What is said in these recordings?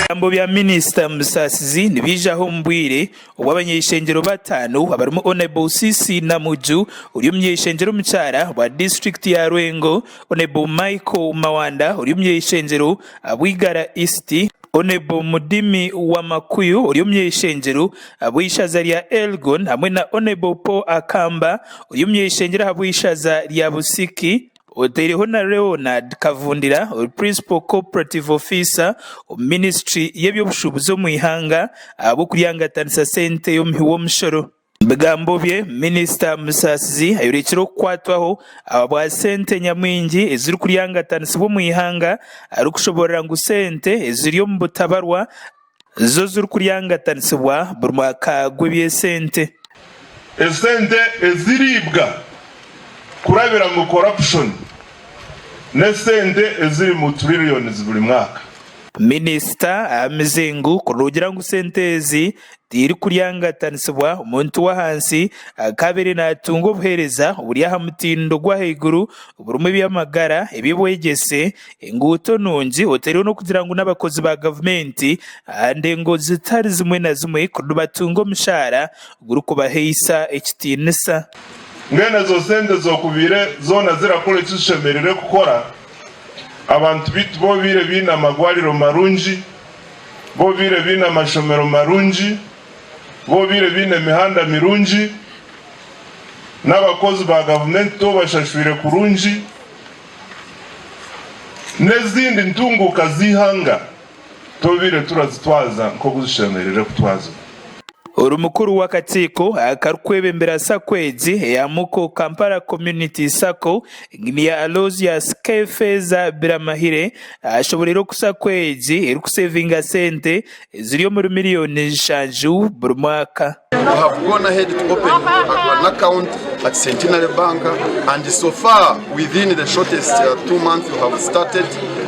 Ebigambo bya Minisita Musasizi nibiijaho omu bwire obu abany'eishengyero bataano abarimu Hon. Cissy Namujju ori omuny'eishengyero omukyara wa disiturikiti ya Lwengo, Hon. Michael Mawanda ori omuny'eishengyero Bwigara East, Hon. Mudimi Wamakuyu ori omuny'eishengyero ahabw'eishaza rya Elgon hamwe na Hon. Paul Akamba ori omuny'eishengyero ahabw'eishaza rya Busiki. Otaireho na Leonard Kavundira ori Principal Cooperative Officer omu minisiture y'eby'obushuubuzi omu ihanga ahabw'okuryangatanisa sente y'omuhi w'omushoro. Omu bigambo bye, Minisita Musasizi ayorekire okukwatwaho ahabwa sente nyamwingi ezirikuryangatanisibwa omu ihanga arikushoborora ngu sente eziri omu butabarwa zo zirikuryangatanisibwa buri mwaka gw'eby'esente. Esente eziriibwa kurabira mu corruption n'esente eziri mu trillions buri mwaka. Minisita ahamize ngu kurugira ngu sente ezi tirikuryangaatanisibwa omuntu w'ahansi akaabaire naatunga obuheereza oburi aha mutindo gw'ahaiguru oburimu eby'amagara, eby'obwegyese, enguuto nungi otaireho n'okugira ngu n'abakozi ba gavumenti aha ndengo zitari zimwe na zimwe nibatunga omushaara ogurikubahaisa ekitiinisa. Mbwenu ezo sente z'okubiire zoona zirakora eki zishemereire kukora, abantu baitu bobiire baine amagwariro marungi, bobiire baine amashomero marungi, bobiire baine emihanda mirungi, n'abakozi ba gavumenti tobashashwire kurungi, n'ezindi ntunguuka z'eihanga Tobaire turazitwaza nk'oku zishemereire kutwazibwa. Ori mukuru w'akakiiko akarikwebembera sacco egi eya Muko Kampala Community Sacco, Engineer Aloysius Kefeeza Biramahire ashoboreire oku sacco egi erikusevinga sente eziri omuri miriyoni nshanju buri mwaka. We have gone ahead to open an account at Centenary Bank and so far within the shortest 2 months we have started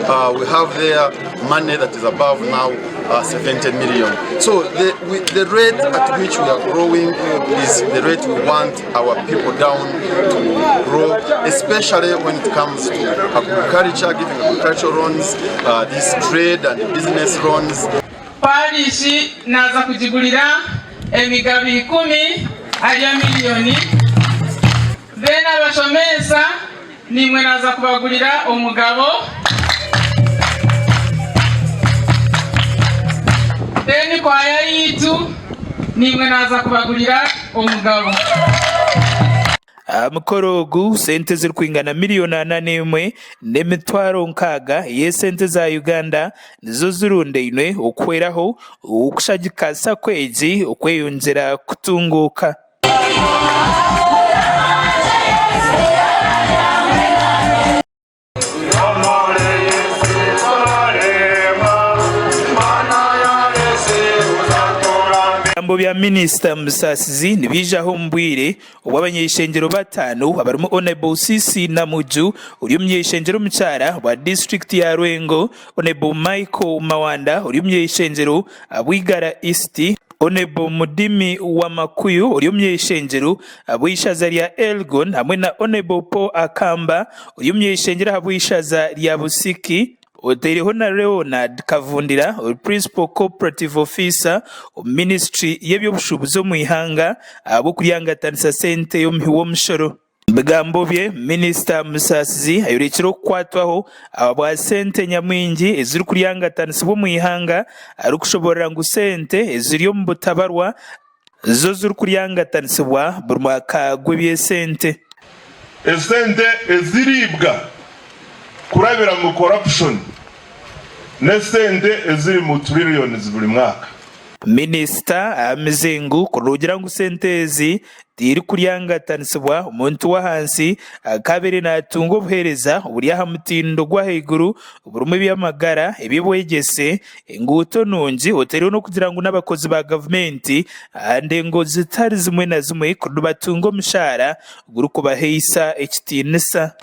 uh, we have there money that is above now uh, 70 million. So the, we, the rate at which we are growing is the rate we want our people down to grow, especially when it comes to agriculture, giving agricultural loans, uh, this trade and business loans. Paarishi naaza kugigurira emigabo ikumi ariyo miriyoni. Then abashomesa naimwe naaza kubagurira omugabo. Then kwaya yaitu naimwe naaza kubagurira omugabo. Aha mukoro ogu, sente ezirikwingana miriyoni ana n'emwe n'emitwaro nkaaga ey'esente za Uganda nizo zirundainwe okuhweraho okushagika sacco egi okweyongyera kutunguuka. Ebigambo bya Minisita Musasizi nibiijaho omu bwire obu abany'eishengyero bataano abarimu Hon. Cissy Namujju ori omuny'eishengyero omukyara wa disiturikiti ya Lwengo, Hon. Michael Mawanda ori omuny'eishengyero Bwigara East, Hon. Mudimi Wamakuyu ori omuny'eishengyero ahabw'eishaza rya Elgon hamwe na Hon. Paul Akamba ori omuny'eishengyero ahabw'eishaza rya Busiki. Otaireho na Leonard Kavundira ori Principal Cooperative Officer omu minisiture y'eby'obushuubuzi omu ihanga ahabw'okuryangatanisa sente y'omuhi w'omushoro. Omu bigambo bye, Minisita Musasizi ayorekire okukwatwaho ahabwa sente nyamwingi ezirikuryangatanisibwa omu ihanga arikushoborora ngu sente eziri omu butabarwa zo zirikuryangatanisibwa buri mwaka gw'eby'esente. Esente eziriibwa kurabira mu corruption n'esente eziri mu trillions buri mwaka. Minisita ahamize ngu kurugira ngu sente ezi tirikuryangaatanisibwa omuntu w'ahansi akaabaire naatunga obuheereza oburi aha mutindo gw'ahaiguru oburimu eby'amagara, eby'obwegyese, enguuto nungi otaireho n'okugira ngu n'abakozi ba gavumenti aha ndengo zitari zimwe na zimwe nibatunga omushaara ogurikubahaisa ekitiinisa.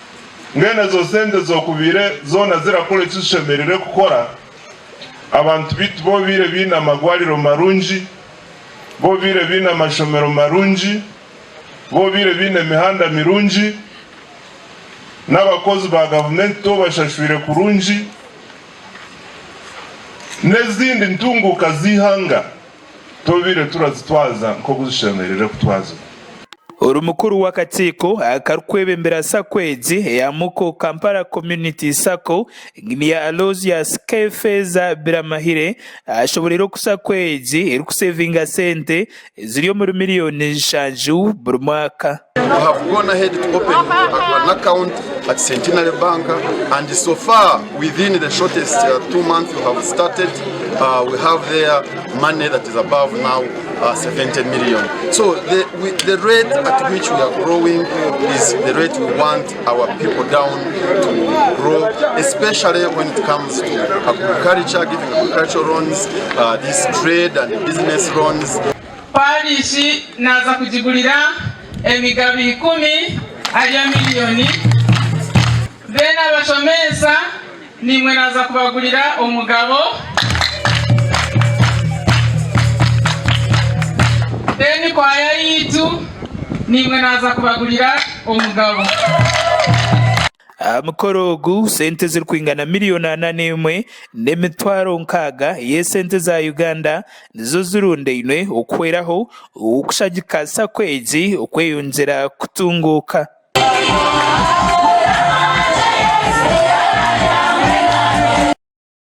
Mbwenu ezo sente z'okubiire zoona zirakora eki zishemereire kukora, abantu baitu bobiire baine amagwariro marungi, bobiire baine amashomero marungi, bobiire baine emihanda mirungi. N'abakozi ba gavumenti tobashashwire kurungi, n'ezindi ntunguuka z'eihanga tobaire turazitwaza nk'oku zishemereire kutwazibwa. Ori mukuru w'akakiiko akarikwebembera sacco egi eya Muko Kampala Community Sacco, Engineer Aloysius Kefeeza Biramahire ashoboreire oku sacco egi erikusevinga sente eziri omuri miriyoni nshanju buri mwaka. We have gone ahead to open an account at Centenary Bank and so far within the shortest 2 months we have started uh, we have there money that is above now 70 million. So the rate at which we are growing is the rate we want our people down to grow, especially when it comes to agriculture, giving agricultural loans, this trade and business loans. Parishi naaza kugigurira emigabo ikumi ariyo miliyoni. Then abashomesa nimwe naaza kubagurira omugabo. Then kwaya yitu nimwe naaza kubagurira omugabo. Aha mukoro ogu, sente ezirikwingana miriyoni ana n'emwe n'emitwaro 60 ey'esente za Uganda nizo zirundainwe okuhweraho okushagika sacco egi okweyongyera kutunguuka.